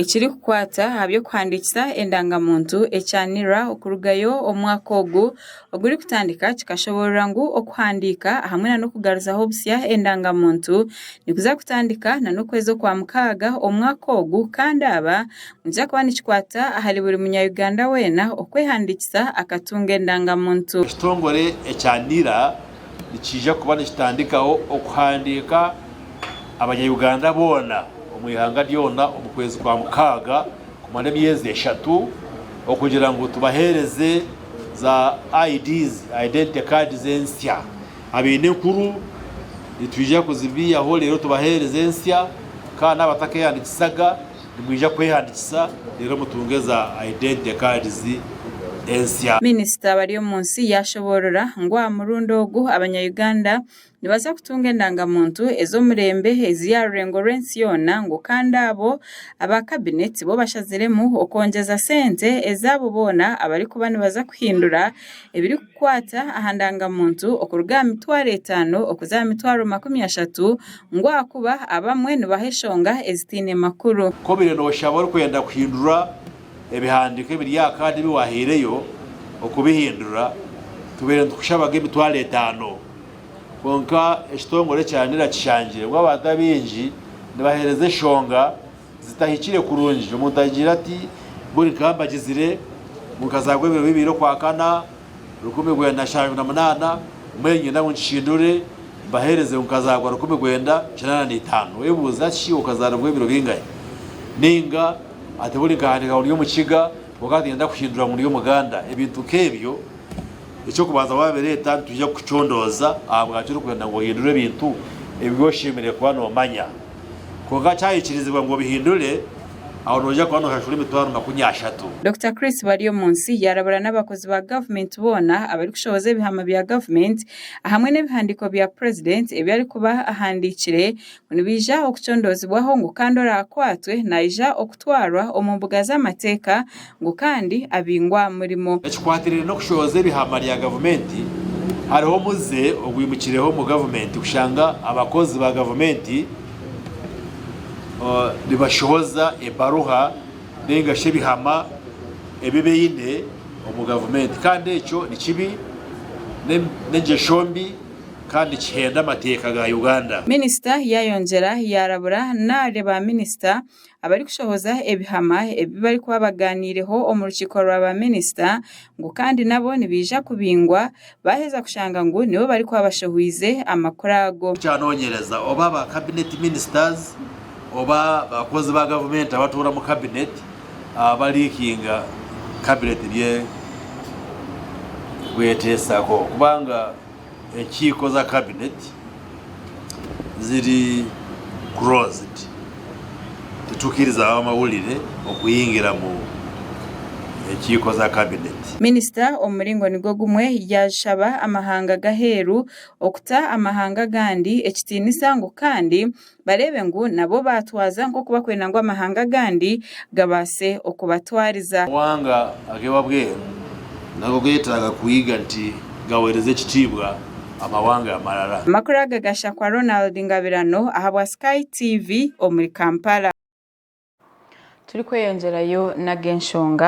ekirikukwata aha by'okuhandiikisa endanga-muntu ekya NIRA okurugayo omwaka ogu ogurikutandika kikashoboorora ngu okuhandiika hamwe n'okugaruzaho busya endanga-muntu nikuza kutandika n'okwezi Okwamukaaga omwaka ogu kandi aba nikiza kuba nikikwata ahari buri munya-Uganda weena okwehandiikisa akatunga endanga-muntu. Ekitongore ekya NIRA nikiija kuba nikitandikaho okuhandiika Abanya-Uganda boona omu ihanga ryona omu kwezi kwa mukaaga kumara emyezi eshatu okugira ngu tubaheereze za IDs, Identity Cards, ensya. Abaine enkuru nitwija kuzibiihaho reero tubaheereze ensya kandi n'abatakeehandikisaga nimwija kwehandikisa reero mutunge za Identity Cards ensya. Minisita Baryomunsi yaashoboorora ngu aha murundi ogu abanya-Uganda Nibaza kutunga endanga-muntu ez'omurembe eziri aha rurengo rw'ensi yoona ngu kandi abo aba kabineti bo bashaziremu okwongyeza sente ezaabo boona abarikuba nibaza kuhindura ebirikukwata aha ndanga-muntu okuruga aha mitwaro etaano okuza aha mitwaro 30 ngu ahakuba abamwe nibaha eshonga ezitaine makuru. Ku obaire nooshaba orikwenda kuhindura ebihandiiko ebiri aha kaadi ebi waahaireyo okubihindura, tubaire nitukushabaga emitwaro etaano. Kwonka ekitongore kya NIRA kishangire ngu abantu abaingi nibaheereza enshonga zitahikire kurungi. Omuntu agira ati, Buri nkaba mbagizire ngu nkazaarwa ebiro bibiri Okwakana, 1978, mbwenu niinyenda ngu nkihindure mbaheereze ngu nkazaarwa 1985. Oyebuuza ati, Shi okazaaribwa ebiro bingahi? Nainga ati, Buri nkahandiika ngu ndi Omukiga, kwonka hati niinyenda kuhindura ngu ndi Omuganda. Ebintu nk'ebyo. Eky'okubanza waabireeta nitwija kukucondooza ahabwaki orikwenda ngu ohindure ebintu ebi oshemereire kuba noomanya. Kwonka kyahikirizibwa ngu obihindure, aho noija kuba nooshashura emitwaro 30. Dokita Chris Baryomunsi yaarabura n'abakozi ba gavumenti boona abarikushohoza ebihama bya gavumenti ahamwe n'ebihandiiko bya Purezidenti ebi arikuba ahandiikire ngu nibaija okucondoozibwaho ngu kandi oraakwatwe naija okutwarwa omu mbuga z'amateeka ngu kandi abingwe aha murimo. Ekikwatiraine n'okushohoza ebihama rya gavumenti, hariho omuze ogwimukireho omu gavumenti kushanga abakozi ba gavumenti nibashohoza ebaruha ninga shi ebihama ebi baine omu gavumenti kandi ekyo nikibi, n'engyesho mbi. Kandi kihenda amateeka ga Uganda. Minisita yaayongyera yaarabura n'ahari ba minisita abarikushohoza ebihama ebi barikuba bagaaniireho omu rukiiko rwa ba minisita ngu kandi nabo nibaija kubingwa baaheza kushanga ngu nibo barikuba bashohoize amakuru ago. Tukyanonyereza oba ba cabinet ministers oba bakozi ba gavumenti abatuura mu cabinet abaliikinga cabinet ebyebweteesako kubanga Enkiiko za kabineti ziri closed, titukiriza abamawulire okuyingira mu enkiiko za kabineti. Minisita omu muringo nigwo gumwe yaashaba amahanga g'aheeru okuta amahanga agandi ekitiinisa ngu kandi bareebe ngu nabo baatwaza nk'oku barikwenda ngu amahanga agandi gabaase okubatwariza. Amawanga ag'ewabweru nago geetaaga kwiga nti gaweereza ekitiibwa amawanga amarara. Amakuru aga gashakwa Ronald Ngabirano ahabwa Sky TV omuri Kampala. Turikweyongyerayo n'ag'enshonga.